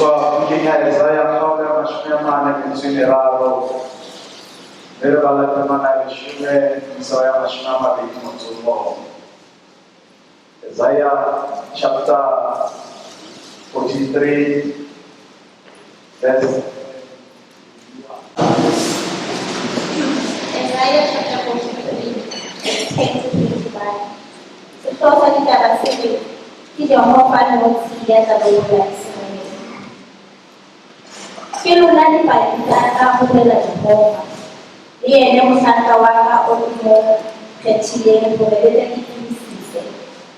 Tswa bukeng ya Isaiah kgaolo ya 43, mme re bala temana ya 10 ho isa ho ya 21. Isaiah chapter 43 verse. Isaiah chapter 43, verse 10 to 21. Sehlooho sa ditaba se re, ke Jehova notshi ya tla lokolla Iseraele. Ke lona dipaki tsa ka, ho bolela Jehova, le yena mohlanka wa ka o ke mo kgethileng hore le tle le tsebisise,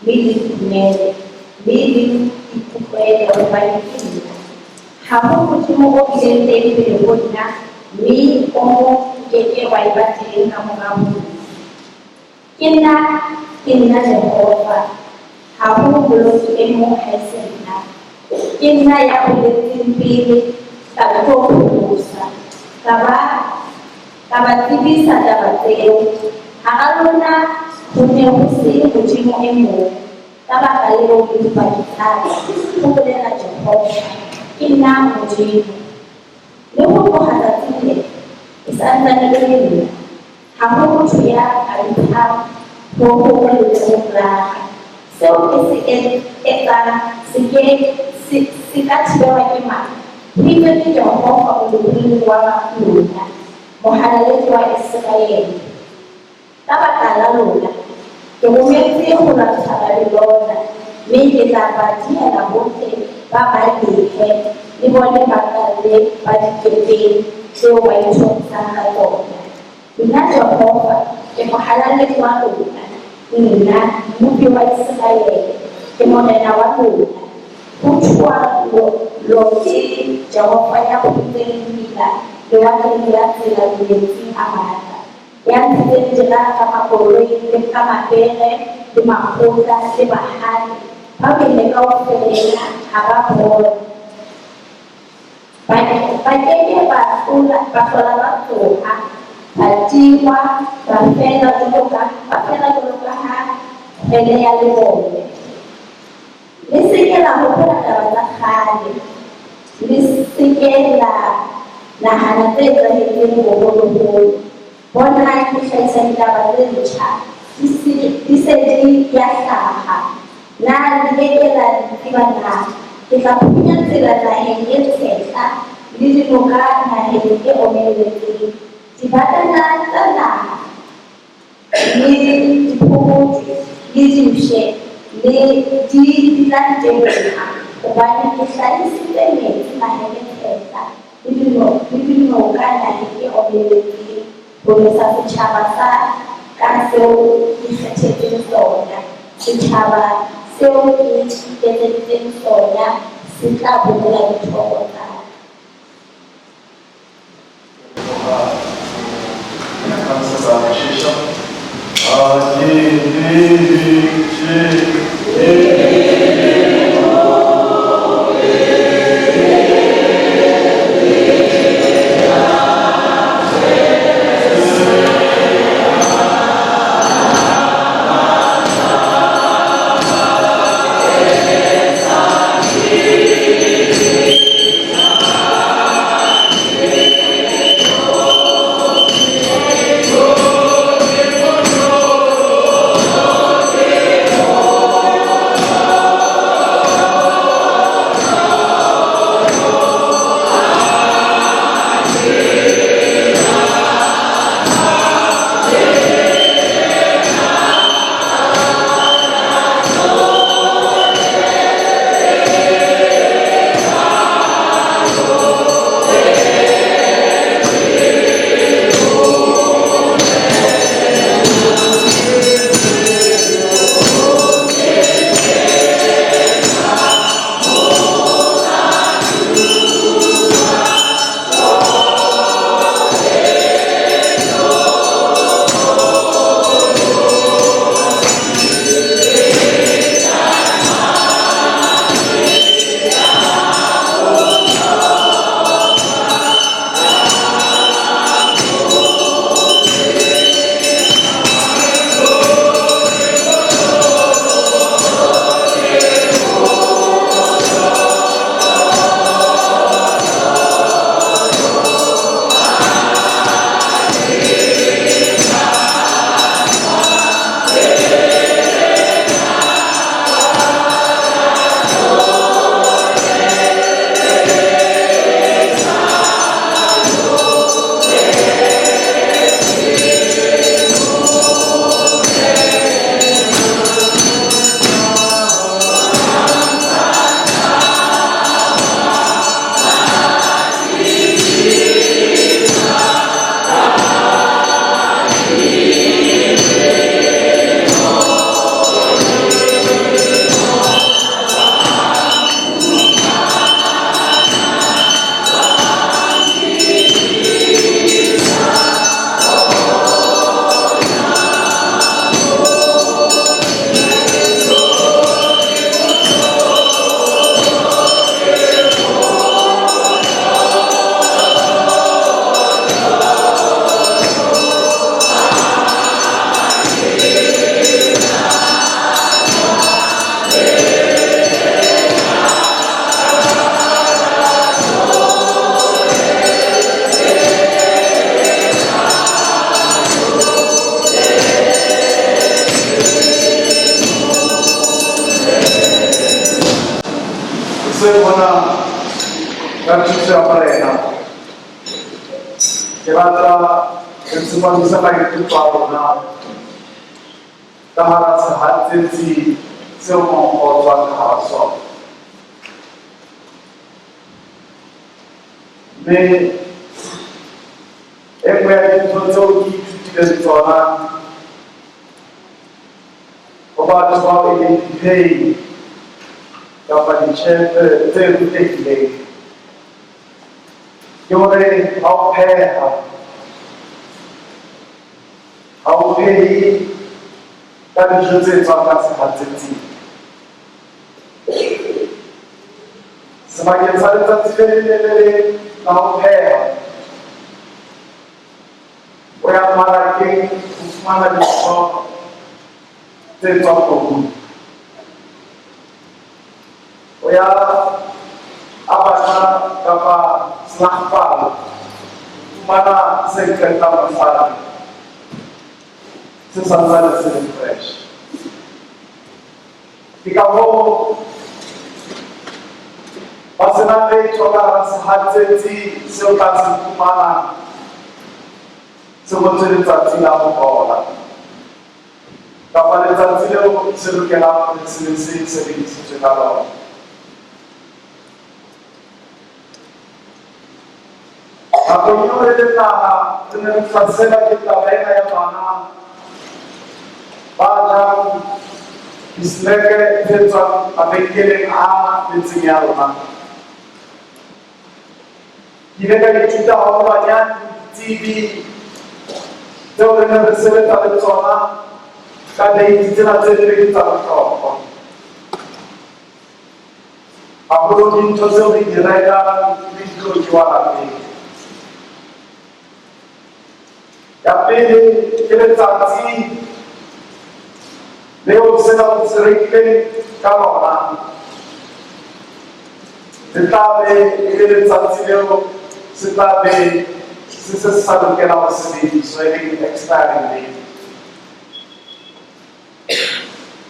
mme le ntumele, mme le ikutlwele hobane ke nna. Ha ho Modimo o bileng teng pele ho nna, mme o mong o ke ke wa eba teng ka mora ho nna. Ke nna, ke nna Jehova, ha ho Mmoloki e mong haese nna. Ke nna ya boletseng pele, ka tlo pholosa, ka ba tsebisa taba tseo. Hara lona ho ne ho se Modimo e mong, ka baka leo le dipaki tsa ka, ho bolela Jehova. Ke nna Modimo. Le ho tloha tsatsing lena, e sa ntsane e le nna. Ha ho motho ya ka iphang ho hong letsohong la ka. Seo ke se etsang se ke se ka thibelwa ke mang? Ho itswe ke Jehova Molopolli wa lona, Mohalaledi wa Iseraele. Ka baka la lona, ke rometse ho lwantsha Babilona, mme ke tla ba dihela bohle ba balehe, le bone bakalle ba dikepeng tseo ba ithorisang ka tsona. Nna Jehova, ke Mohalaledi wa lona, nna, Mmopi wa Iseraele, ke Morena wa lona. Ho jwalo ke Jehova ya phuntseng mmila lewatleng le ya tsela metsing a matla, ya ntshitseng dira ka makoloi le ka mapere le makgotla le bahale, ba wele kaofela ha ba bone. Ba ke ke ba hlola ba tsoha, ba tingwa, ba fela jwaloka ha kgwele ya lebone. Le se ke la hopola taba tsa kgale, le se ke la nahana tse etsahetseng boholoholo. Bonang, ke hlahisa ditaba tse ntjha, di se di ya hlaha. Na le ke ke la di tseba na? Ke tla phunya tsela naheng e tshehla, le dinoka naheng e omelletseng. Dibatana tsa naha le diphokojwe le dimpshe le di tla nteboha, hobane ke hlahisitse metsi naheng e tshehla le dinoka naheng e omelletseng, ho nwesa setjhaba sa ka seo ke ikgethetseng sona. Setjhaba seo ke iketseditseng sona se tla bolela dithoko tsa ka. Councillor Mashesha. A, D, B, C, D. Mona ka thuso ya Morena ke batla re tsepamisa maikutlo a rona ka hara sehatsetsi seo monkgo o tswang ka hara sona. Mme e nngwe ya dintho tseo ke ithutileng tsona ho batho bao e leng diphei kapa ditjhefe tse rutehileng ke hore ha o pheha, ha o phehe ka dijo tse tswang ka sehatsetsing. Sebakeng sa letsatsi le leng le le leng la ho pheha, o ya mmarakeng ho fumana dintho tse tswang mobung. O ya a batla kapa slagpal ho fumana se qetang mosadi se santsane se le fresh. Ke ka hoo ba se nang letho ka hara sehatsetsi seo tla se fumana se ngotswe letsatsi la ho bola kapa letsatsi leo se lokelang hore se be se sebedisitswe ka lona. Nakong eo re le naha re ne re hlaselwa ke taba ena ya bana ba jang diseneke tse tswang mabenkeleng a metseng ya rona. Ke ile ka ithuta haholwanyane ditsebi tseo re neng re sebetsa le tsona ka date tsena tse pedi tsa bohlokwa. Haholo dintho tseo re di rekang le di tlo jewa lapeng. Ya pele ke letsatsi leo sena o se rekileng ka lona. Le tla be e le letsatsi leo se tla be se se sa lokela ho sebediswa, e leng expiring date.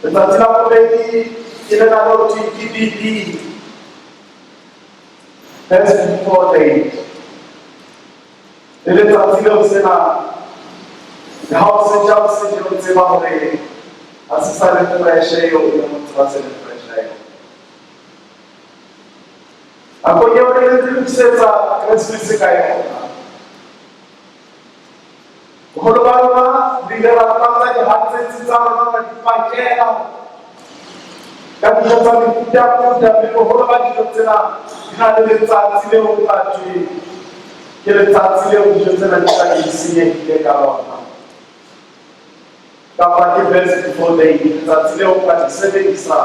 Letsatsi la bobedi ke lena leo thweng ke BB, best before date. Le letsatsi leo sena le ha o se ja o se je o tseba hore ha se sa le fresh eo o neng o tseba se le fresh ka yona. Nakong eo re ne re lokisetsa Keresemese ka yona, Boholo ba rona re ile ra tlatsa dihatsetsi tsa rona ra di pakela ka dijo tsa mefutafuta, mme boholo ba dijo tsena di na le letsatsi leo ho tla thwe ke letsatsi leo dijo tsena di tla be di senyehile ka lona, kapa ke best before date, letsatsi leo o ka di sebedisa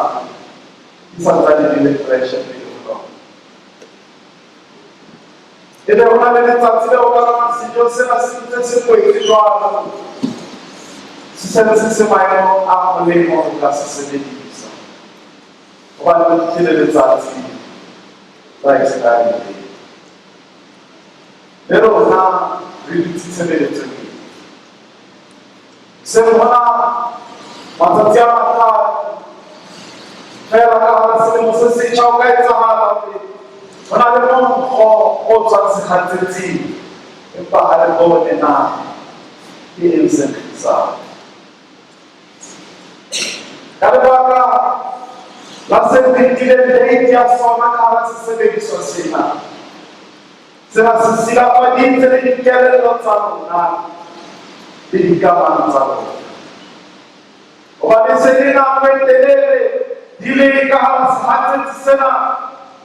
di sa ntsane di le fresh pele ho lona. Ebe ho na le letsatsi leo ka lona sejo sena se ntse se kwetse jwalo, se sentse se maemong a molemo ho ka se sebedisa, hobane ho fihlile letsatsi la expiry date. Le rona re dutse tshebeletsong ena. Hoseng hona matsatsi a mahlano feela ka hara selemo se setjha ho ka etsahala hore ho na le monkgo o tswang sehatsetsing, empa ha re bone na ke eng se nkgisang. Ka lebaka la se printileng date ya sona ka hara sesebediswa sena, Sena se silafaditse le dikelello tsa rona le dikamano tsa rona. Hobane se le nako e telele di le ka hara sehatsetsi sena,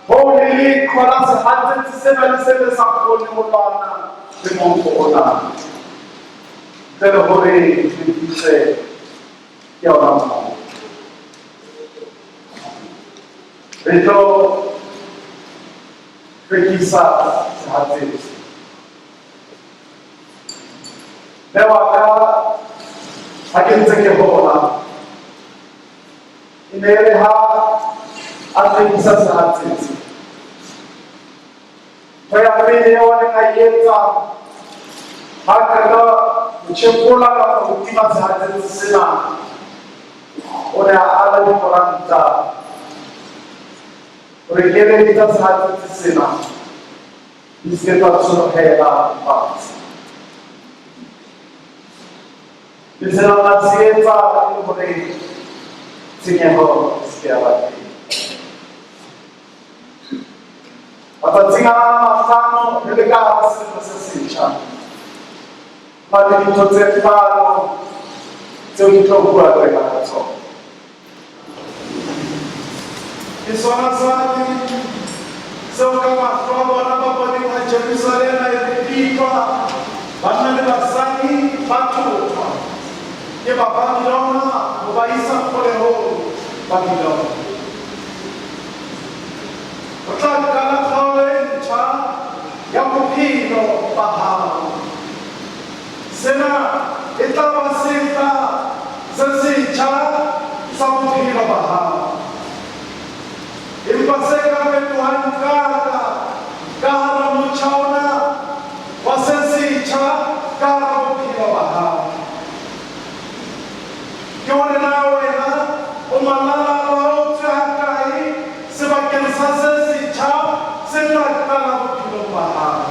hoo le leqhwa la sehatsetsi sena le se le sa kgone ho lwana le monkgo ona, ntle le hore le fihle ke yona monkgo. Re tlo hlwekisa sehatsetsi. Mme wa ka ha ke ntse ke hola, e ne e le ha a hlwekisa sehatsetsi. Ntho ya pele eo a neng a e etsa ha qeta ho tjhepola kapa ho tima sehatsetsi sena, o ne a ala dikoranta. Hore keledi tsa sehatsetsi sena di se ke tsa tsholohela fatshe. Le sena la se etsa e le hore tshenyeho e se ke ya ba teng. Matsatsing a mahlano re le ka hara selemo se setjha, ho na le dintho tse hlano tseo ke tlo bua le wena ka tsona. Ke sona sane seo ka mahlo a bona ba boneng ha Jerusalema e ripitlwa, banna le basadi ba thothwa ke Bababilona ho ba isa kgolehong Babilona. Ho tla qala kgaolo e ntjha ya bophelo ba hao. Sena e tla ba sehla se setjha sa bophelo ba hao. Empa se ka fetohang qaka ka hara motjha ona wa se setjha ka hara bophelo ba hao ke hore na wena o malala-a-laotswe hakae sebakeng sa se setjha se tla qala bophelong ba hao.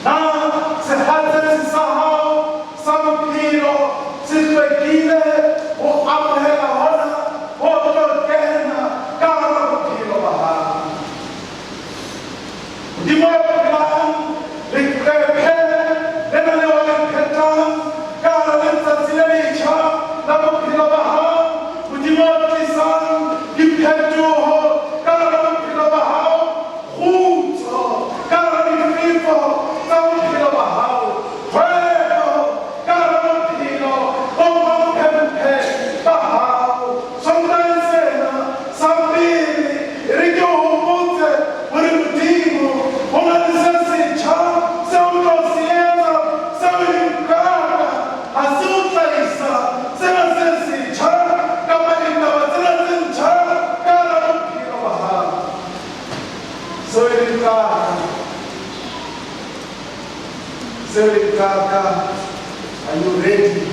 Na sehatsetsi sa hao sa bophelo se hlwekile ho amohela hona ho tlo kena ka hara bophelo ba hao? Modimo ya phelang, leqephe lena leo a le phethang ka hara letsatsi le letjha la bophelo ba hao, Modimo o tlisang diphetoho ka hara bophelo ba hao, kgutso ka hara difefo tsa bophelo ba hao, kgwebo ka hara bophelo bo mamphemphe ba hao. Sontaheng sena sa pele, e re ke o hopotse hore Modimo o na le se setjha seo o tlo se etsa, seo e leng qaka. Ha se ho hlahisa sena se setjha kapa ditaba tsena tse ntjha ka hara bophelo ba hao. Seo e leng qaka, seo e leng qaka, are you ready?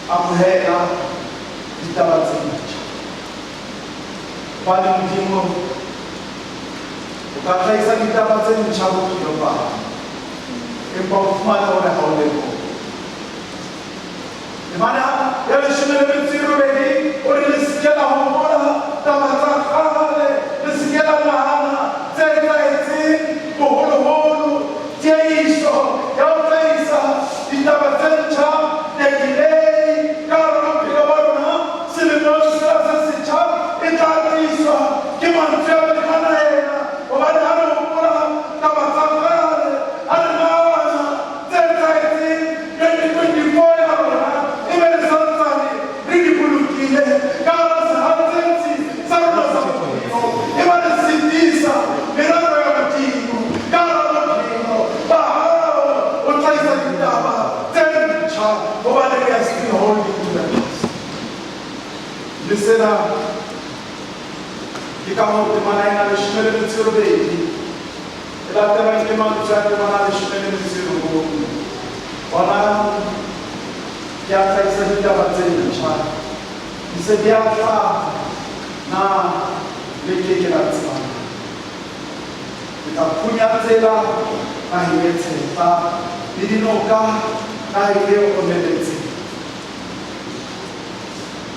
Amohela ditaba tse ntjha. Hobane Modimo o ka hlahisa ditaba tse ntjha bophelong ba hao, empa o fumane hore ha o lebohe. Temana ya leshome le metso e robedi o re le se ke la hopola taba tsa kgale, le se ke la nahana tse etsahetseng boholoholo. Tieiso ya ho hlahisa ditaba tse ntjha Delilei ka hara bophelo ba rona selemong sena se setjha e tla tliswa ke mantswe a temana ena, hobane ha re hopola taba tsa kgale, ha re nahana tse etsahetseng 2024 ya rona, ebe re sa ntsane re di bolokile ka hara sehatsetsi sa rona sa bophelo, e ba re sitisa merero ya Modimo ka hara bophelo ba hao. O tlahisa ditaba tse ntjha hobane we are still holding to the past. Le sena ke ka hoo temana ena leshome le metso e robedi e latelwang ke mantswe a temana leshome le metso e robong. Bonang, ke a hlahisa ditaba tse ntjha, di se di a hlaha, na le ke ke la tseba na? Ke tla phunya tsela naheng e tshehla, le dinoka naheng e omeletseng.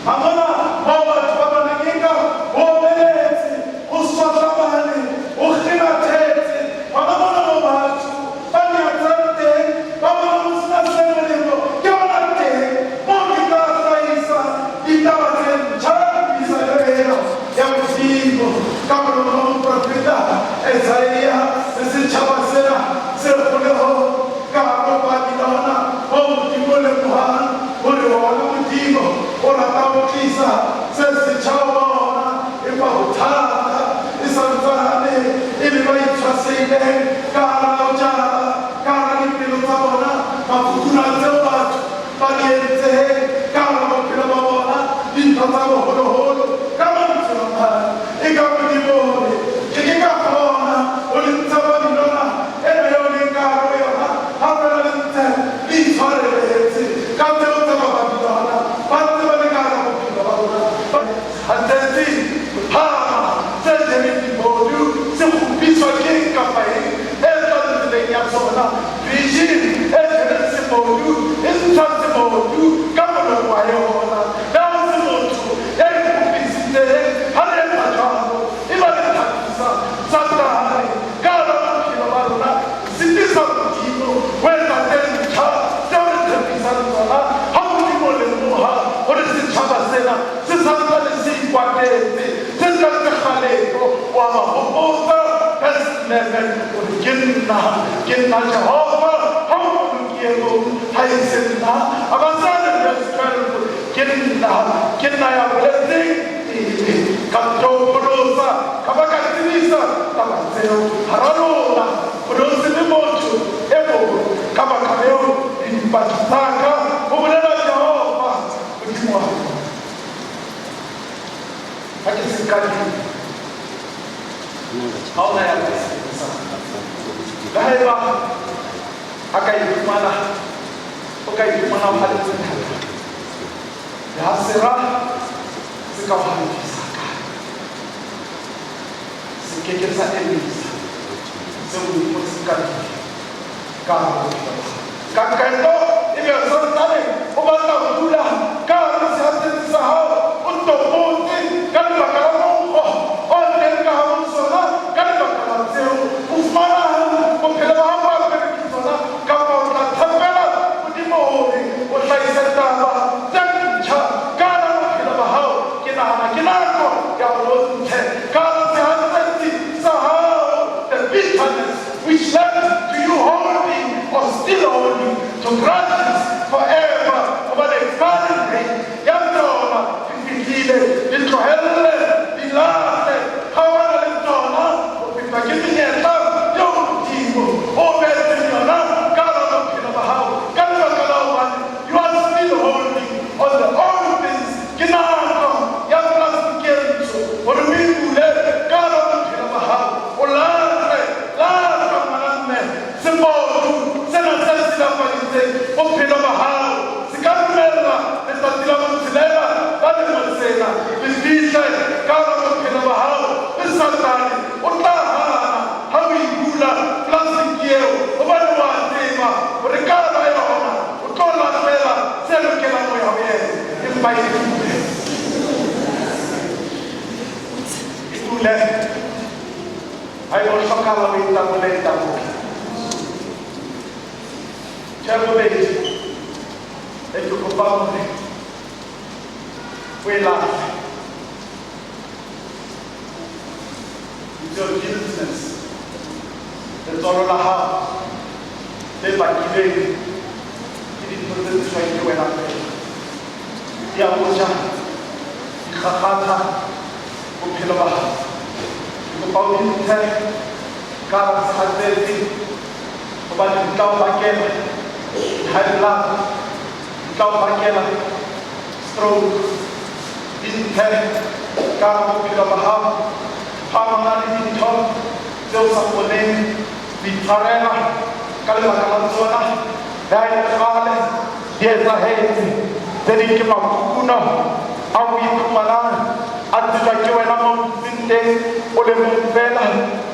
Ha mona moo batho ba bonang eka ho omeletse, ho swahlamane, ho kginathetse, hona mona moo batho ba nyatsang teng, ba bona ho sena se molemo, ke hona teng moo ke tla hlahisa ditaba tse ntjha. Puisano ena ya Modimo ka molomo wa moprofeta Esaia le setjhaba sena se kgolehong ka hare ho Babilona, moo Modimo o lemohang hore wona Modimo o rata ho tlisa se setjha ho bona, empa bothata e sa ntsane e le ba itshwasehileng ka hara ho jara ka hara dipelo tsa bona mafukuna tseo batho ba di entseng ka hara bophelo ba bona, dintho tsa boholoholo. Ka mantswe a mang, e ka Modimo o re, Ke ke ka kgona ho le ntsha Babilona ena eo leng ka hare ho yona, ha feela le ntse le itshwareletse ka tseo tsa Bababilona ba ntse ba le ka hara bophelo ba lona. Hantlentsi, 11 o re ke nna, ke nna Jehova, ha ho moloki e mong ha e se nna. Amasane verse 12, ke nna, ke nna ya boletseng pele, ka nto pholosa, ka ba ka tsebisa taba tseo hara lona, ho ne ho se le motho e mong. Ka baka leo le dipaki tsa ka, ho bolela Jehova, Modimo wa lona. Ha ke se qadile, ha hona ya ka se emisang. Le haeba a ka iphumana, o ka iphumana o haletse thata, le ha sera se ka o halefisa kae, se ke ke sa emisa seo Modimo se qadileng ka hara bophelo ba hao. Ka qeto ebe o santsane o batla ho dula ka hare sehatsetsi sa hao, o topotse ka lebaka la monkgo o teng ka hare ho sona. Ka lebaka la tseo o fumanang bophelo ba hao bo aperwe ke tsona, kapa o tla tshepela Modimo hore o hlahise taba tse ntjha ka hara bophelo ba hao. Ke nahana ke nako ya hore o ntshe ka hara sehatsetsi sa hao the bitterness which led to you holding or still holding to grudges forever, hobane expiring date ya tsona e fihlile. Di tlohelle, di lahle, kgaohana le tsona ho fetwa ke menyetla eo Modimo o o beetseng yona ka hara bophelo ba hao ka lebaka la hobane you are still holding on the old things. Ke nako ya plastic e ntsho hore o e bule ka hara bophelo ba hao, o lahle, lahla ngwana mme, sebodu sena se silafaditseng bophelo ba hao. Se ka dumella letsatsi la botshelela la lemo sena le fihle ka hara bophelo ba hao, mme Satane o tla hana ha o e bula plastic eo, hobane o a tseba hore ka hara yona o tlo lahlela se lokelang ho ya ho yena. Empa e bule, e bule. Haeba o hlokahala o e tabole, e tabole. Ntho ya bobedi e ke kopang hore o e lahle, is your guiltiness, letswalo la hao le bakilweng ke dintho tse tsejwang ke wena feela. Di a o ja, di kgakgatha bophelo ba hao. Ke kopa o di ntshe ka hara sehatsetsi, hobane di tla o bakela high blood, di tla o bakela stroke. Di ntshe ka hara bophelo ba hao. Ha hona le dintho tse o sa kgoneng ho itshwarela ka lebaka la tsona, le ha e le kgale di etsahetse, tse ding ke makukuno ao o iphumanang a tsejwa ke wena mo o dutseng teng o le mong feela,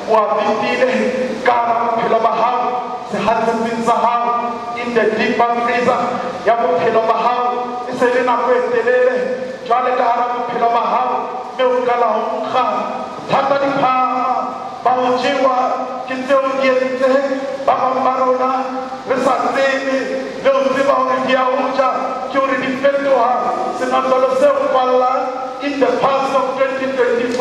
o a pepile ka hara bophelo ba hao, sehatsetsing sa hao, in the deeper freezer ya bophelo ba hao. E se le nako e telele jwale ka hara bophelo ba hao, mme o qala ho nkga thata diphama ba ho jewa ke tseo di entseng. Ba bang ba rona re sa tsebe le ho tseba hore di a o ja, ke hore di fetoha senotlolo se kwallang in the past of 2024,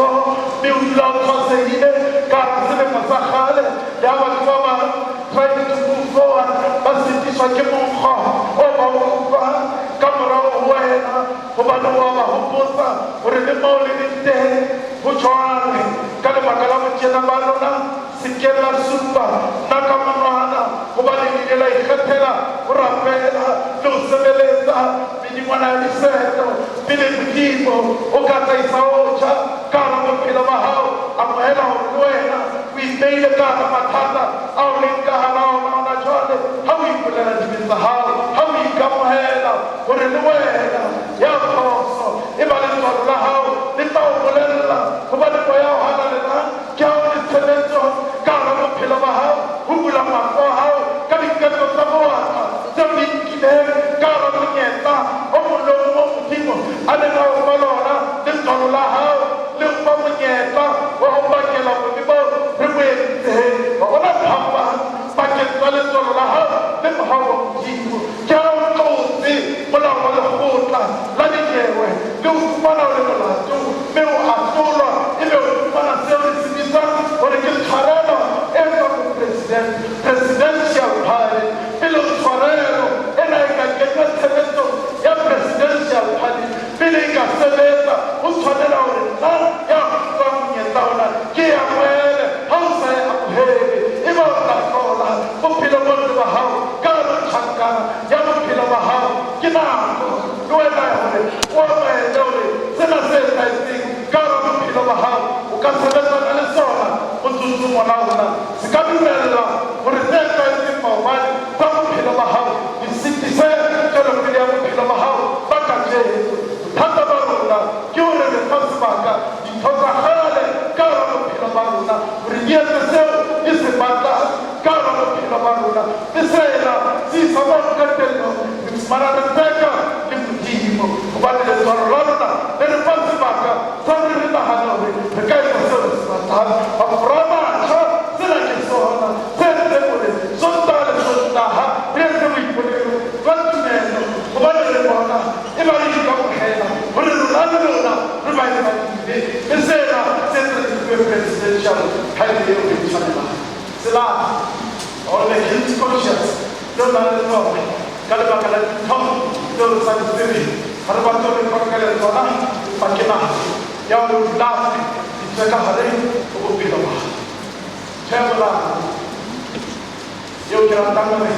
mme o dula o tshwasehile ka hara selemo sa kgale. Le ha batho ba bang trying to move forward ba sitiswa ke monkgo o ba o utlwang ka morao ho wena, hobane o a ba hopotsa hore le moo le leng teng ho jwang. Ka lebaka la botjena ba lona, se ke la supa nna ka monwana, hobane le ile la ikgethela ho rapela le ho sebeletsa medingwana ya diseto pele Modimo o ka tla isa o ja ka hara bophelo ba hao. Amohela hore le wena o ipeile ka hara mathata ao leng ka hara ona hona jwale. Ha o ipolela dibe tsa hao, ha o ikamohela hore le wena ya phoso, e ba letswalo la hao le tla o bolella, hobane Moya o Halalelang ke ha o le tshebetso ka hara bophelo ba hao ho bula mahlo a hao ka diketo tsa bowatla tseo di nkileng ka hara monyetla o mong le o mong o Modimo a neng a o fa lona. Letswalo la hao le o fa monyetla wa ho bakela bobe boo re bo entseng. Wa bona phapang pakeng tsa letswalo la hao le mohau wa Modimo ke ha o tlotse molao wa lekgotla la dinyewe le o fumana o le molato, mme o ahlolwa, ebe o fumana seo re se bitsang hore ke tshwarelo e Ke e amohele. Ha o sa e amohele, eba o tla hlola bophelo bohle ba hao ka hara tjhankana ya bophelo ba hao. Ke nako le wena ya hore o amohele hore sena se etsahetseng ka hara bophelo ba hao o ka sebetsana le sona motsotsong ona ona. Se ka dumella hore tse etsahetseng maobane tsa bophelo ba hao di sitise tswelopele ya bophelo ba hao ba kajeno. Bothata ba rona ke hore re fa sebaka dintho tsa kgale ka hara bophelo ba rona hore di etse seo di se batlang ka hara bophelo ba rona. Mme sena se isa moo qetellong re fumana re tseka le Modimo, hobane letswalo la rona le re fa sebaka sa hore re nahane hore re ka etsa seo re se batlang. Mafura a matjha, sena ke sona se entseng hore Sontaha le Sontaha re etse boipolelo ba tumelo, hobane re bona e ba re ikamohela hore rona le lona re baetsadibe, mme sena se etsa re fuwe presidential title eo re e tshwanelang. Selafe, or the guilt conscious tseo nang le tsona ka lebaka la dintho tseo re sa di tsebeng, ha re batle hore re qoqele tsona, empa ke nako ya hore o di lahle di tswe ka hare ho bophelo ba hao. Ntho ya boraro eo ke ratang hore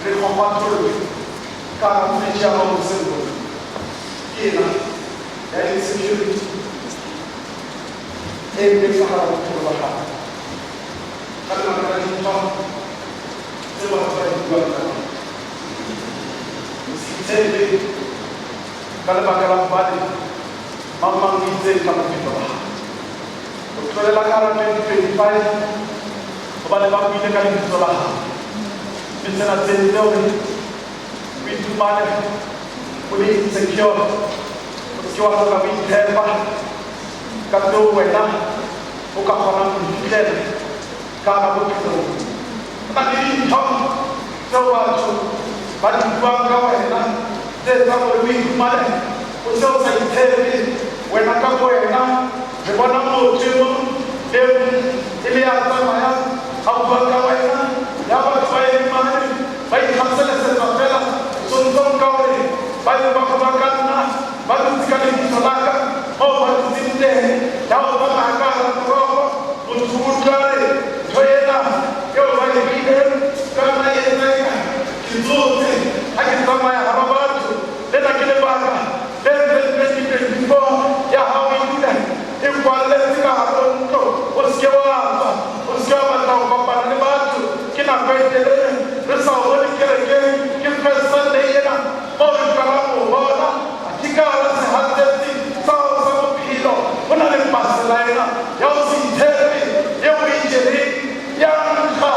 re kgokgwatholle ka hara fridge ya hao hoseng hona ke ena ya insecurity e teng ka hara bophelo ba hao ka lebaka la dintho tse batho ba di buang ka wena. O se itshepe ka lebaka la hobane mang mang o itseng ka bophelo ba hao. O tlolela ka hara 2025 hobane ba buile ka lebitso la hao. Mme sena se entse hore o iphumane o le insecure, o se ke wa hloka o itshepa ka tseo wena o ka kgonang ho di fihlela ka hara bophelo. Ho na le dintho tseo batho ba di buang ka wena tse etsang hore o iphumane o se o sa itshepe wena ka bowena. Re bona motho e mong le e mong e le ya tsamayang a bua ka wena, ya batho ba eme mane ba ikgaselesetsa feela sontong ka hore ba ne ba bua ka nna, ba dutse ka lebitso la ka moo ba dutseng teng. Ya o tsamaya ka hara toropo, motho o utlwa a re ntho ena eo ba e buileng ka nna e etsa eka ke tsotse ha ke tsamaya hara batho. Lena ke lebaka le entseng 2024 ya hao e dule e kwalletse ka hare ho ntlo. O se ke wa tswa, o se ke wa batla ho kopana le batho. Ke nako e telele re sa o bone kerekeng. Ke First Sunday ena moo re qalang ho o bona. Athe ka hara sehatsetsi sa hao sa bophelo ho na le pasela ena ya ho se itshepe eo o e jereng. Ya nkga,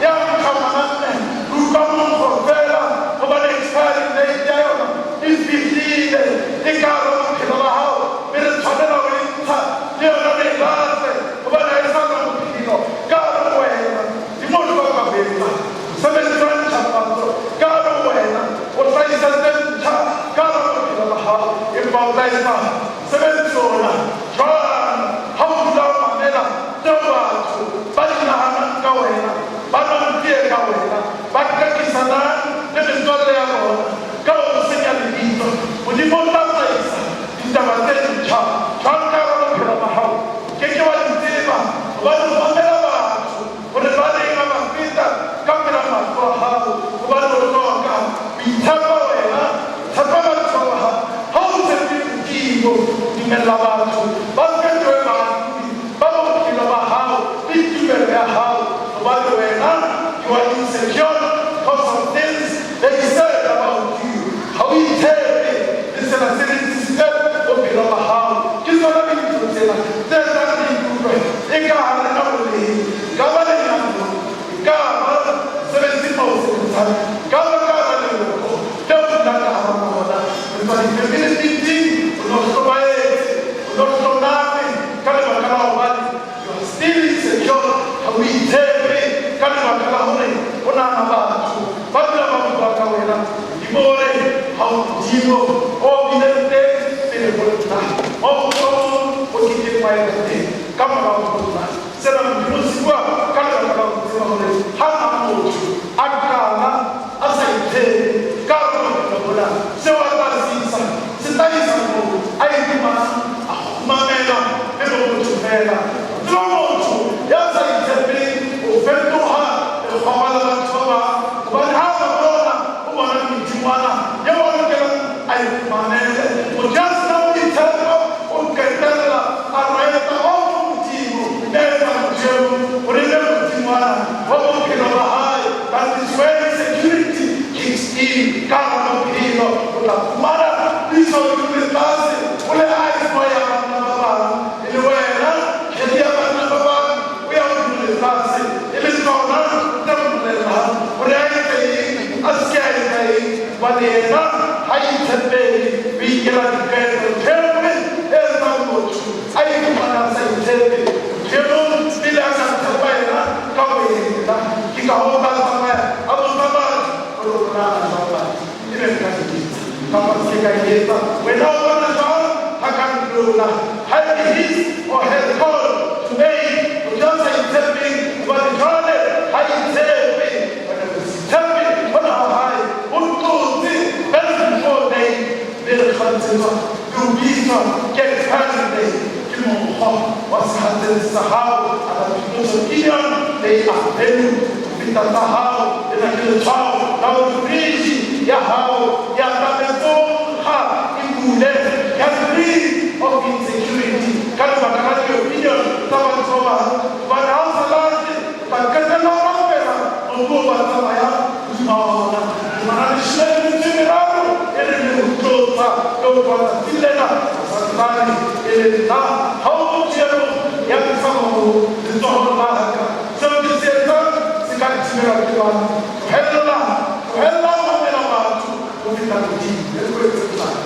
ya nkga ngwana mme, ke utlwa monkgo feela hobane expiry date ya yona e fihlile. E ka hara bophelo ba hao mme re tshwanela ho e ntsha le yona re e lahle hobane ha e sa na bophelo ka hare ho wena. Modimo o hloka ho etsa mosebetsi wa ntjhafatso ka hare ho wena, o hlahise tse ntjha ka hara bophelo ba hao. Empa o tla etsa mosebetsi ona jwang ha o dula o mamela tseo batho ba di nahanang ka wena, ba nwang tee ka wena, ba qeqisanang le metswalle ya bona ka ho o senya lebitso? Modimo o tla tsamaisa ditaba tse ntjha jwang ka hara bophelo ba hao? O ke ke wa di tseba hobane o mamela batho hore ba reng ha ba feta ka pela mahlo a hao, hobane o hloka ho itshepa wena. Tshepa batho ba bang. Ha o tshepe Modimo, dumella batho ba fetohe baahlodi ba bophelo ba hao le tumelo ya hao, hobane wena you are insecure because of things they said about you. Ha o itshepe, le sena se rekisitse bophelo ba hao. Ke tsona dintho tsena tse etsang re ikutlwe eka ha re na boleng. Ka ba lenyalong, e ka ba mosebetsing o sebetsang, e ka ba ka hara leloko leo o dulang ka hara lona. Re tswa di-family meeting, o no hlobaetse, o no hloname ka lebaka la hobane you are still insecure, ha o itshepe ka lebaka la hore o nahana batho ba dula ba bua ka wena. Modimo o re ha o Modimo o bileng teng pele ho nna, moo mohlomong o ke keng wa eba teng ka morao ho nna. Sena Modimo o se bua ka lebaka la ho tseba hore ha na motho a qala a sa itshepe ka hare ho bophelo bona, seo a tla se isa se tla isa moo a ipumanang a kgumamela e le motho feela. Tseba motho ya sa itshepeng o fetoha lekgoba la batho ba bang, hobane ha ba bona o bona medingwana eo a lokelang a e mamele. Motho ya senang boitshepo o qetella a rweta off Modimo, mme a etsa motho eo hore e be modingwana wa bophelo ba hae. That is where insecurity kicks in. Ka hara bophelo o tla fumana puiso e le tlase, o le ice boy ya banna ba bang, e le wena kgedi ya banna ba bang, o ya hodimo le tlase, e le tsona tse mmolellang hore a etse eng, a se ke a etsa eng, hobane yena ha itshepele, o ikela diqeto. Ntho e nngwe e etsang motho a iphumana a sa itshepe, motho e mong pele a ka tshepa yena ka boyena. Ke ka hoo ba tsamaya a botsa batho hore o nahana jwang batho, ebe nka e etsa kapa se ke ka e etsa. Wena o bona jwang ha ka ntola? Ha e be his or her call to make. Motho ya sa itshepeng, hobane jwale ha itshepe, hobane ho se itshepe hona ha hae ho tlotse best before date, mme re tshwantshetswa le ho bitswa ke expiring date, ke mokgwa wa sehatsetsi sa hao. Other people's opinion, they are value ho feta tsa hao. Lena ke letshwao la hore fridge ya hao ya tlametsong ha e bule. Get rid of insecurity ka lebaka la di-opinion tsa batho ba bang, hobane ha o sa late o tla qetella o rapela mobu o ba tsamayang hodima ona. Temana 13 e re le ho tlotsa le ho tloha tsatsing lena santsane e le nna. Ha o motho e mong ya ntshang ho letsohong la ka, seo ke se etsang se ka thibelwa ke mang? Tlohella, tlohella ho mamela batho ho feta Modimo. E re ko etse mohlala.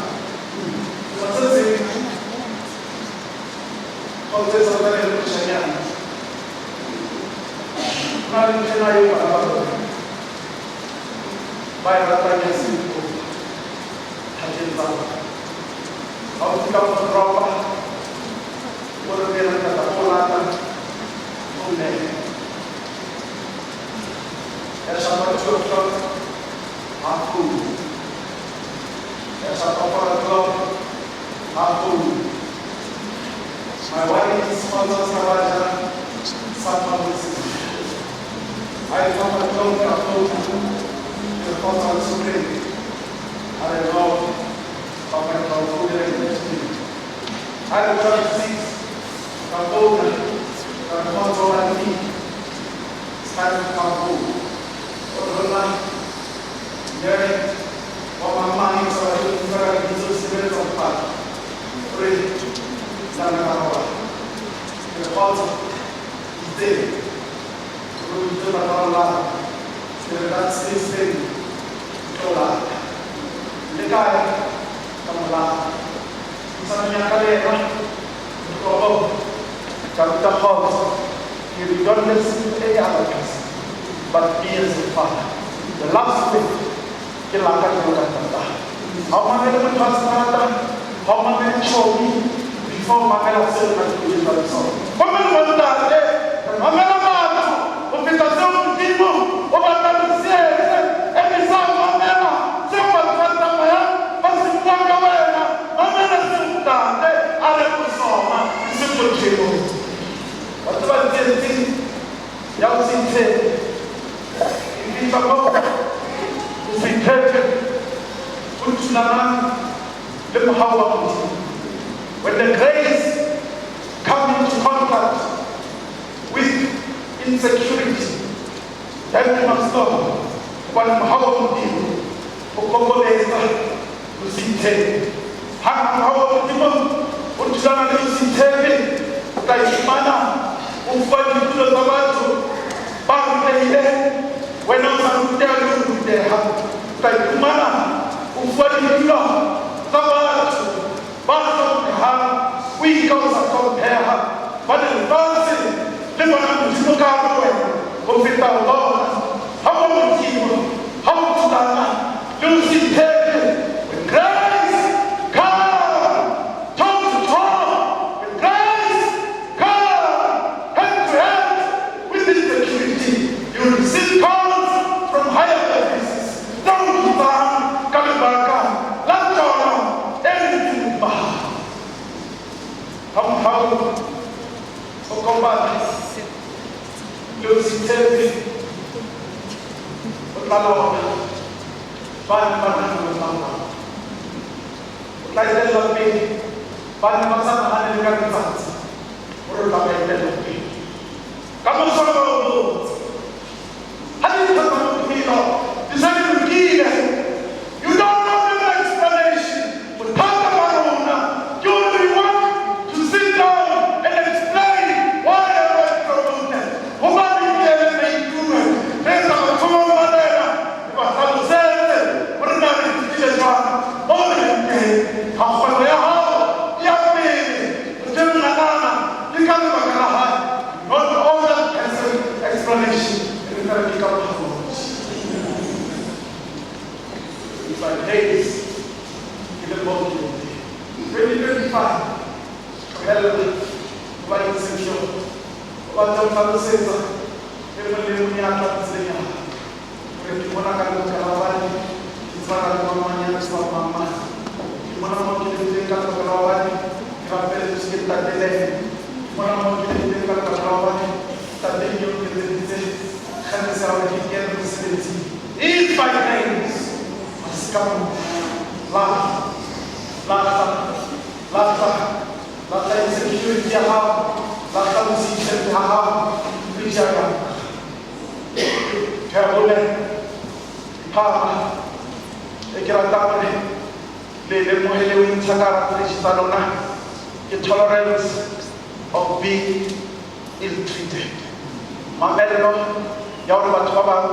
Se seng kgotsa e santsane e le moshanyana, ho na le ntho ena eo bana ba rona ba e ratang ya sleepover thakeng tsa bona. Ha o fihla mo dropa, o re ho yena, "Ntata, o lata o mme ya shapa 2 o'clock, ha founu ya shapa 4 o'clock, ha founu." My wife is sponsor sa ba ja supper bosiu. Ha e fa 5 o'clock ka founu, ke kgotsa le sopreng, a re, "No papa, ke tla o founela in 30 minutes." Ha re 6:45 ka founa, ka re, "Kgotsa o la, it's time to come home." O re ho nna, "Nere wa mamang sa ba ke ka lebitso sebeletsa mophatho." O re, "Nna ka robala." Ke re, "Kgotsa itse o re itse ba tla lata." Ke re, "That's this thing, ke tlo lata le kae ka molata." Puisanong ya ka le yena ho tloha ka ruta kgotsa ke re, "Don't listen to any other person but me as a father. The last thing ke laka jwalo ka ntata. Ha o mamele motho wa seterata, ha o mamele tjhomi before o mamela seo nna ke o jwetsang sona." Gomme re bontate re mamela batho ho feta seo Modimo o batlang re se etse. Emisa ho mamela seo batho ba tsamayang ba se buang ka wena. Mamela seo ntate a reng ho sona, e seng motho e mong. Wa tseba tsietsi ya ho se itshepe e fihla moo ho se itshepe ho thulanang le mohau wa Modimo. When the grace come into contact with insecurity, then we must know, hobane mohau wa Modimo o kokobetsa ho se itshepe. Ha mohau wa Modimo o thulana le ho se itshepe, o tla ifumana o fuwa ditulo tsa batho ba rutehileng, wena o sa ruteha le ho ruteha. O tla iphumana o fuwa ditulo tsa batho ba hlomphehang, o inka o sa hlompheha, hobane lefatshe le bona Modimo ka hare ho wena ho feta ho bona. Ha bo Modimo ha o thulana le ho se itshepe, when grace come toe to toe, when grace come hand to hand with insecurity, you will receive calls from higher offices tse o bitsang ka lebaka la tsona e ntseng ba ha mohau o. Kopana le ho se tshepe, o tla laola ba neng ba nahana o tla laola. O tla etella pele ba neng ba sa nahane le ka letsatsi hore o tla ba etella pele. Ka moso ba o botse, ha dintho tsa bophelo di se di lokile, you don't know the explanation. Bothata ba rona ke hore we want to sit down and explain why am I promoted. Hobaneng ke le maikuwe re etsa batho ba marena, re ba hlalosetse hore na re fihlile jwang mo re leng teng. Ha kgwebo ya hao e ya pele, o teng ngwanana ke ka lebaka la hae. Not all that person explanation e re tla re ke ka bohalo. If I days ke le mo ke leng teng. 2025, tlohella ho ba insecure. O batla ho hlalosetsa e mong le mong ya tlang tseleng ya hao hore ke mona ka lebaka la hobane ke tsebana le mang ya tsebang mang mang. Ke mona mo ke leng teng ka lebaka la hobane ke rapelletswe ke ntate le ene. Ke mona mo ke leng teng ka lebaka la hobane ntate eo ke etseditse kganyetsa hore ke kene mosebetsing. If by names, ha se ka moo. Lahla, lahla, lahla, lahla insecurity ya hao, lahla ho se itshepe ha hao, le jaaka ntho ya bone phama e ke ratang hore le lemohe le ho intsha ka hara fridge tsa lona ke tolerance of being ill-treated. Mamello ya hore batho ba bang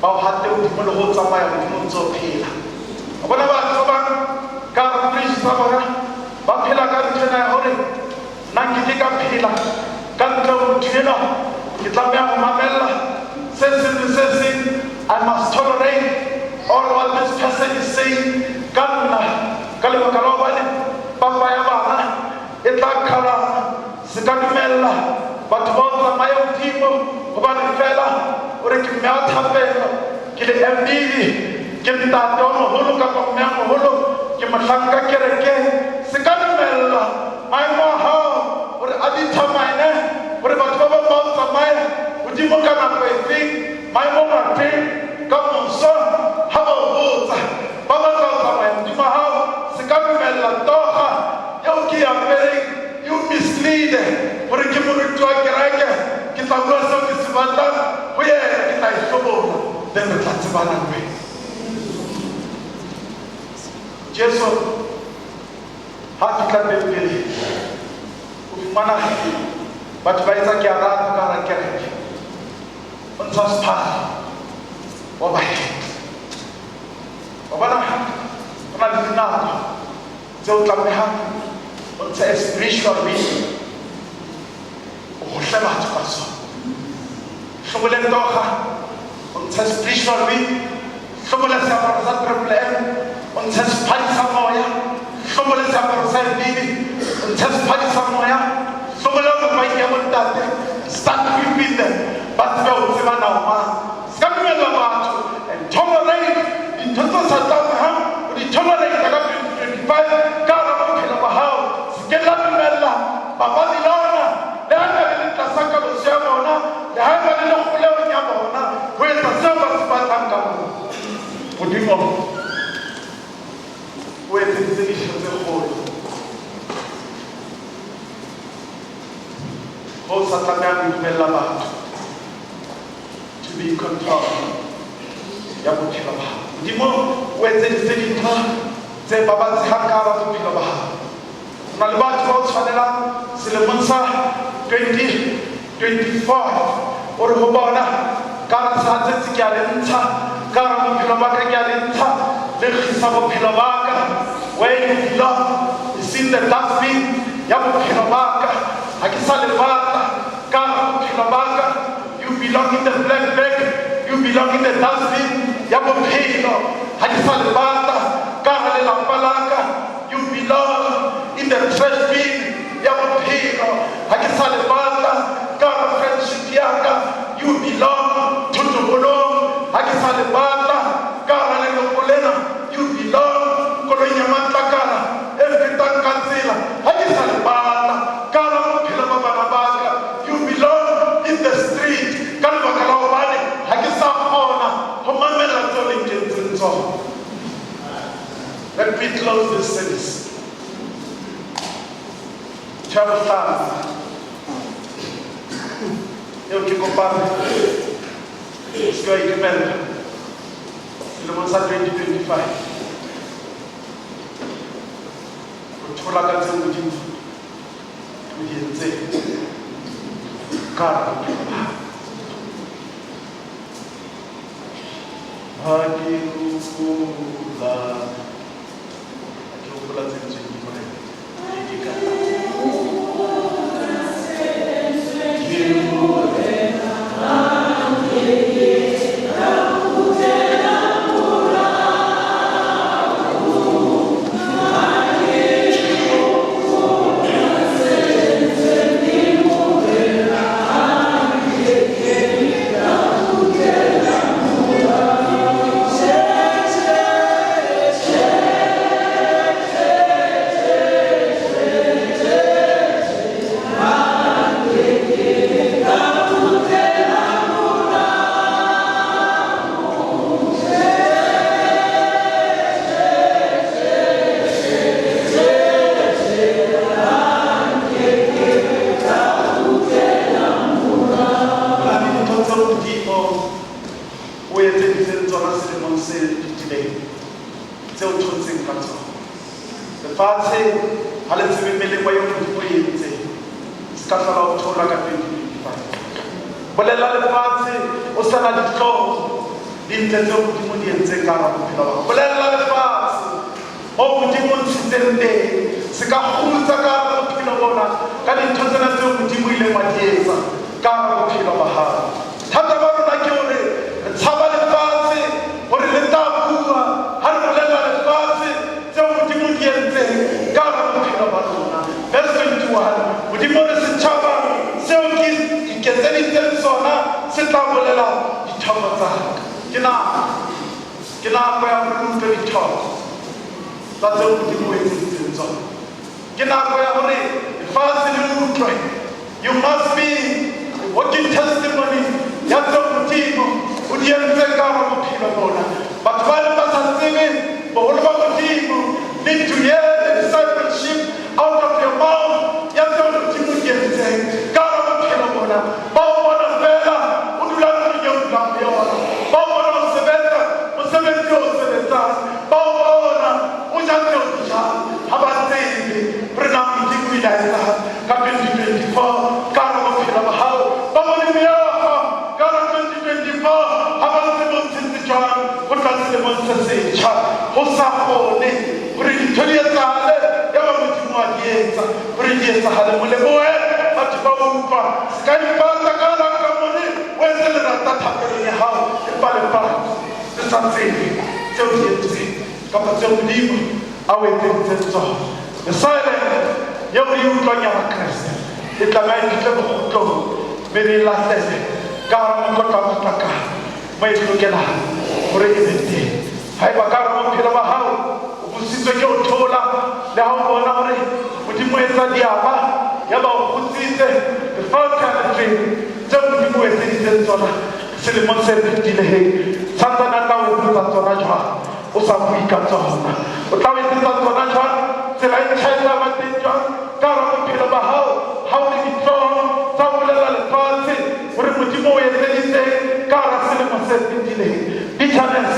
ba o hate hodimo le ho tsamaya hodimo o ntse o phela. O bona batho ba bang ka hara fridge tsa bona ba phela ka ntho ena ya hore nna nkeke ka phela ka ntle ho motho enwa, ke tlameha ho mamella se seng le se seng. I must tolerate all what this person is saying ka nna, ka lebaka la hobane papa ya bana e tla qhalana. Se ka dumella batho ba o tsamaye hodimo hobane feela o re ke mme wa thapelo, ke le MBV, ke ntate wa moholo kapa mme wa moholo, ke mohlanka kerekeng. Se ka dumella maemo a hao hore a determine hore batho ba bang ba o tsamaye hodimo ka nako efeng, maemong afeng, ka moso ha ba o botsa ba batla ho tsamaya hodimo hao. Se ka dumella toga eo ke e apereng e o mislead hore ke moruti wa kereke, ke tla bua seo ke se batlang ho yena, ke tla e hlobola, then re tla tsebana le wena. Jesu ha fihla tempeleng o fumana batho ba etsa ke a rata ka hara kereke, o ntsha sephali wa ba hetla. Wa bona, ho na le dinako tse o tlamehang o ntshe a spiritual reason, o hohle batho ka sona. Hlobole toga, o ntshe spiritual reason. Hlobole seaparo sa Triple M, o ntshe sephadi sa moya. Hlobole seaparo sa MBB, o ntshe sephadi sa moya. Hlobole mobike ya bontate, start whipping them, ba tsebe ho tseba na o mang. Se ka dumella batho and tolerate dintho tse sa tlamehang ho di tolerate ka 2025 ka hara bophelo ba hao. Se ke la dumella Bababilona, le ha eba le le tlasa kaloso ya bona, le ha eba le le kgolehong ya bona, ho etsa seo ba se batlang ka bona. Modimo o etseditse dintho tse kgolo ho sa tlamehang ho dumella batho to be in control ya bophelo ba hao. Modimo o etseditse dintho tse babatsehang ka hara bophelo ba hao. Ho na le batho ba o tshwanelang selemong sa 2024, o re ho bona, ka hara sehatsetsi ke a le ntsha, ka hara bophelo ba ka ke a le ntsha, le kgisa bophelo ba ka. Where you belong is in the dustbin ya bophelo ba ka. Ha ke sa le batla ka hara bophelo ba ka. You belong in the black bag, you belong in the dustbin ya bophelo. Ha ke sa le batla ka hara lelapa la ka. You belong in the trash bin ya bophelo. Ha ke sa le batla ka hara friendship ya ka. You belong thotobolong. Ha ke sa le batla ka hara leloko lena. You belong koloing ya matlakala e fetang ka tsela. Ha ke sa le batla ka hara bophelo ba bana ba ka. You close this service, ntho ya bohlano eo ke kopang o se ke wa e dumella selemong sa 2025, ho thola ka tseo Modimo o di entseng ka hara bophelo ba hao. Ha ke hopola, ha ke hopola tse entsweng ke Morena, ke ke ka ke Morena. Na le dintho tseo Modimo o etseditseng tsona selemong se fetileng, tseo thotseng ka tsona. Lefatshe ha le tsebe melemo eo Modimo o e entseng, se ka hlola o thola ka 2025. Bolella lefatshe o sa na dihlooho dintle tseo Modimo di entseng ka hara bophelo ba hao. Bolella lefatshe moo Modimo o ntshitseng teng, se ka kgutsa ka hara bophelo bona ka dintho tsena tseo Modimo o ileng wa di etsa ka hara bophelo ba hao. Thata ba rona ke hore re tshaba lefatshe hore le tla bua ha re bolella lefatshe tseo Modimo di entseng ka hara bophelo ba rona. Verse 21, Modimo re setjhaba seo ke iketseditseng sona se tla bolela dithoko tsa ka. Ke nako, ke nako ya hore re utlwe dithoko tsa tseo Modimo o etseditseng tsona. Ke nako ya hore lefatshe le utlwe. You must be a walking testimony ya tseo Modimo o di entseng ka hara bophelo bona. Batho ba neng ba sa tsebe boholo ba Modimo need to hear the discipleship out of your mouth ya tseo Modimo o di entseng ka hara bophelo bona. Ba o bona fela o dula ntlong eo o dulang ho yona, ba o bona o sebetsa mosebetsi o sebetsang, ba o bona o ja tseo di jang, ha ba tsebe hore na Modimo o ile a etsang ka 2024 ka hara bophelo ba hao. Ba bone meokgo ka hara 2024, ha ba tsebe o ntshitse jwang ho tla selemong se setjha. Ho sa kgone hore dintho di etsahale ya ba Modimo wa di etsa hore di etsahale. Molebohe batho ba utlwa, se ka ipata ka la ka mone o etse lerata thapelong ya hao, empa lefatshe le sa tsebe tseo di entseng kapa tseo Modimo a o etseditseng tsona. The silence eo re e utlwang ya Bakreste e tlameha e fihle bokgutlong, mme re e lahlele ka hara mokotla wa matlakala mo e lokelang hore e be teng. Haeba ka hara bophelo ba hao o busitswe ke ho thola, le ha o bona hore Modimo o etsa diaba, yaba o kgutsitse, lefatshe ha le tsebe tseo Modimo o etseditseng tsona selemong se fetileng. Santsane a tla o etsetsa tsona jwang o sa bue ka tsona? O tla o etsetsa tsona jwang? Tsela e ntjha e tla ba teng jwang ka hara bophelo ba hao ha o le dihlooho tsa ho bolella lefatshe hore Modimo o etseditseng ka hara selemo se fetileng? Bitterness,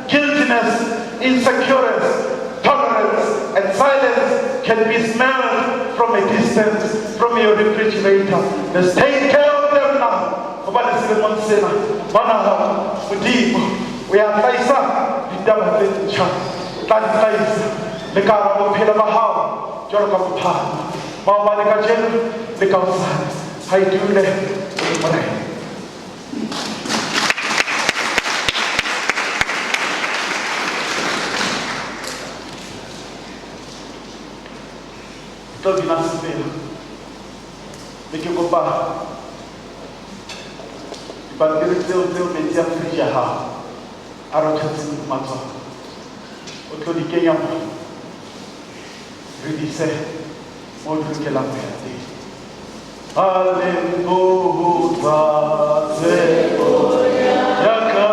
guiltiness, insecurity, tolerance and silence can be smelled from a distance from your refrigerator. Let's take care of them now. Hobane selemong sena bona Modimo o ya hlahisa ditaba tse ntjha, o tla di hlahisa le ka hara bophelo ba hao jwalo ka bophara maobane, kajeno le ka hosane. Ha e dule o le Morena. Tlo bina sefela, mme ke kopa dipampiri tseo tseo metsi a fridge ya hao a rothetseng hodima tsona, o tlo di kenya mo, re di ise mo di lokelang ho ya teng. Alembotsa tshepo ya ka.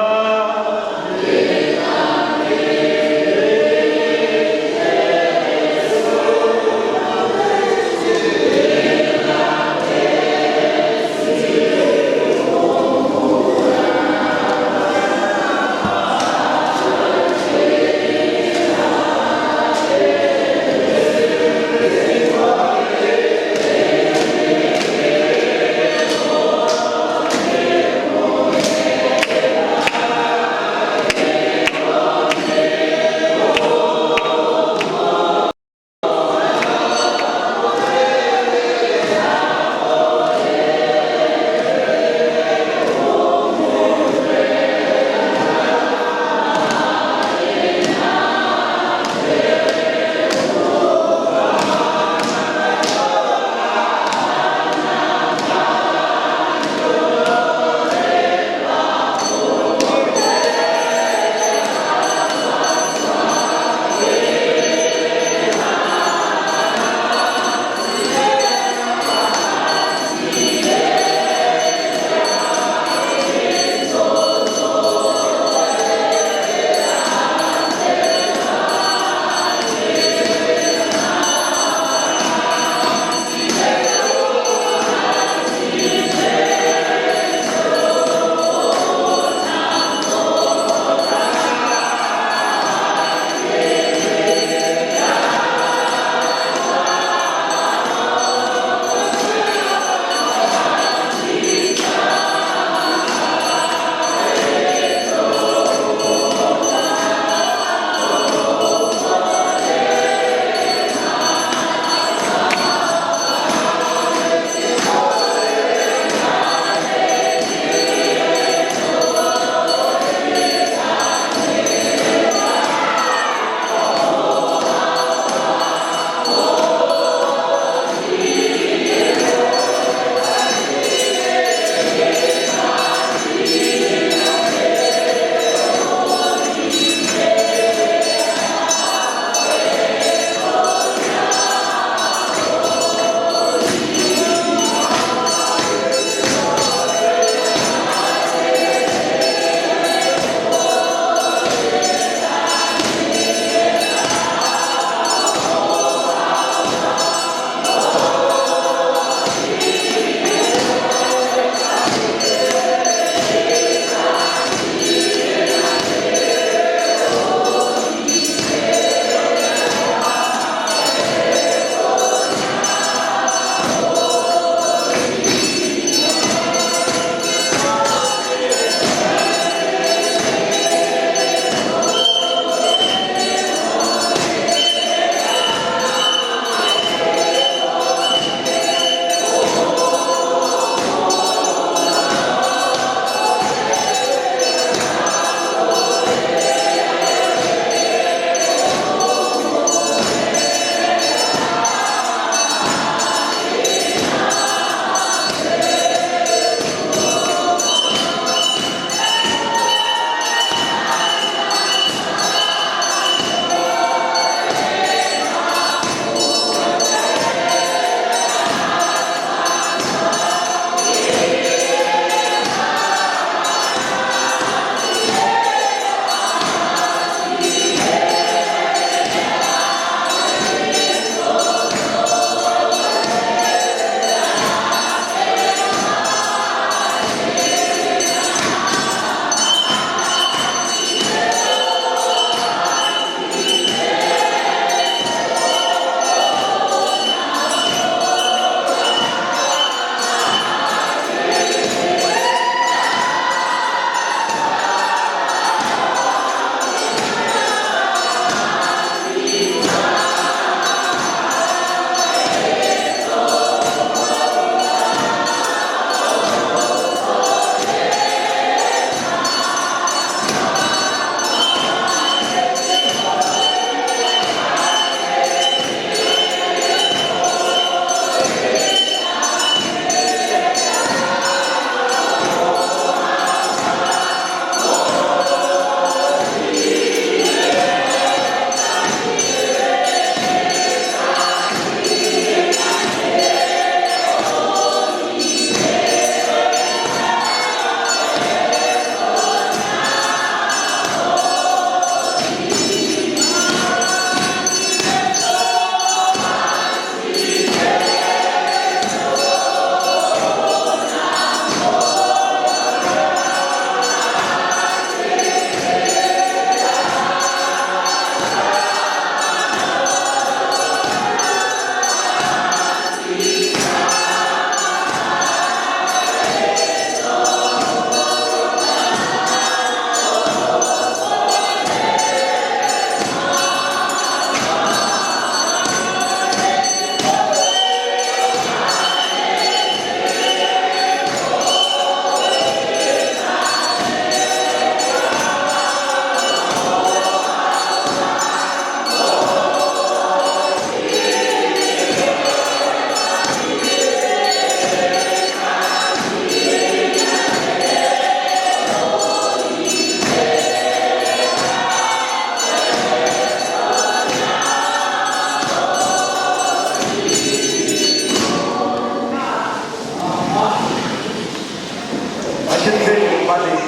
Hobaneng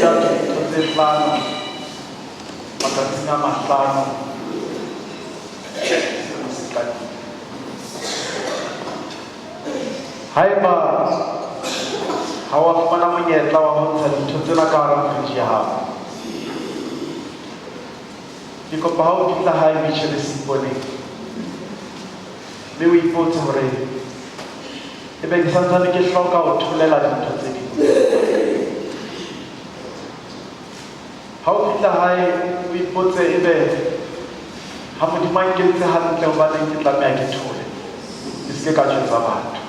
ka dintho tse hlano matsatsing a mahlano selemo se qadile. Haeba ha wa fumana monyetla wa ho ntsha dintho tsena ka hara fridge ya hao, ke kopa ha o fihla hae o itjhebe seiponeng mme o ipotse hore ebe ke santsane ke hloka ho tholela dintho tse ding. Ha o fihla hae o ipotse ebe ha Modimo a nkentse hantle, hobaneng ke tlameha ke thole, ke se ke ka jwetsa batho?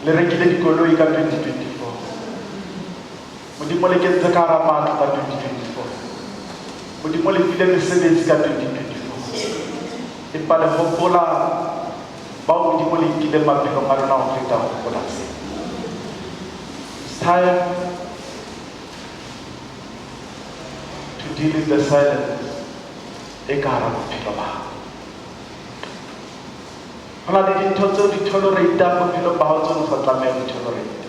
Le rekile dikoloi ka 2024, Modimo le kentse ka hara matlo ka 2024, Modimo le file mesebetsi ka 2024, empa le hopola bao Modimo le nkileng maphelong a lona ho feta ho hopola seo. It's time to deal with the silence e ka hara bophelo ba hao. Ho na le dintho tseo di tolerate-ang bophelong ba hao tseo o sa tlameha ho di tolerate.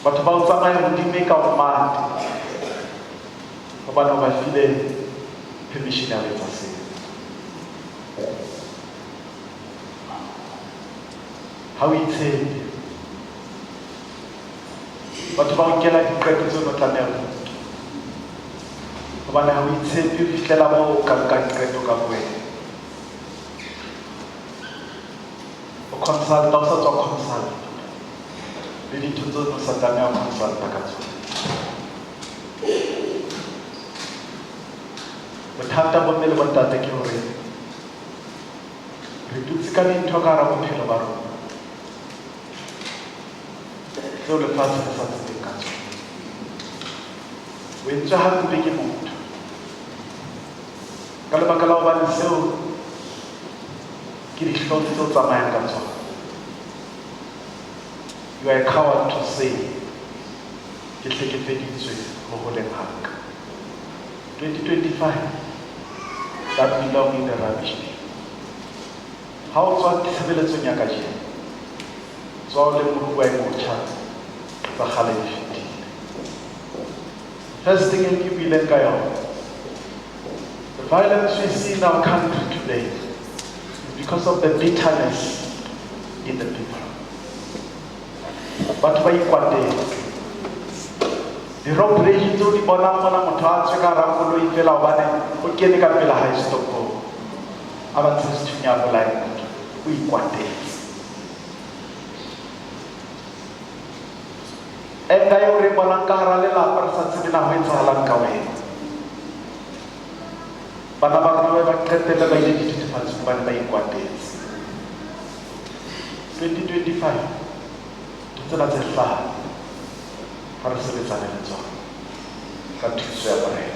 Batho ba o tsamaya hodimo e ka o mate hobane o ba file permission ya ho etsa seo. Ha o itshepe, batho ba o nkela diqeto tseo o tlameha ho di nka hobane ha o itshepe ho fihlela moo o ka nka diqeto ka bowena. O consulta, o sa tswa consult le dintho tseo o sa tlameha ho consulta ka tsona. Bothata bomme le bontate ke hore re dutse ka dintho ka hara bophelo ba rona tseo lefatshe le sa tsebeng ka tsona. O entswe hampe ke motho ka lebaka la hobane seo ke dihlong tse o tsamayang ka tsona. You are a coward to say ke hlekefeditswe ho holeng ha ka. 2025, that belong in the rubbish bin. Ha o tswa tshebeletsong ya kajeno, tswa o le moruwa e motjha, tsa kgale di fetile. First thing e ke buileng ka yona, the violence we see in our country today is because of the bitterness in the people. Batho ba ikwatetse. Di-road rage tseo di bonang mona, motho a tswe ka hara koloi fela hobane o kene ka pela hae setopong, a ba ntshe sethunya, a bolaye motho, o ikwatetse. Anger eo re bonang ka hara lelapa, re sa tsebe na ho etsahalang ka wena. Bana ba rona ba qetelle ba ile dithethefatsing hobane ba ikwatetse. 2025, ntho tsena tse hlano ha re sebetsane le tsona ka thuso ya Morena.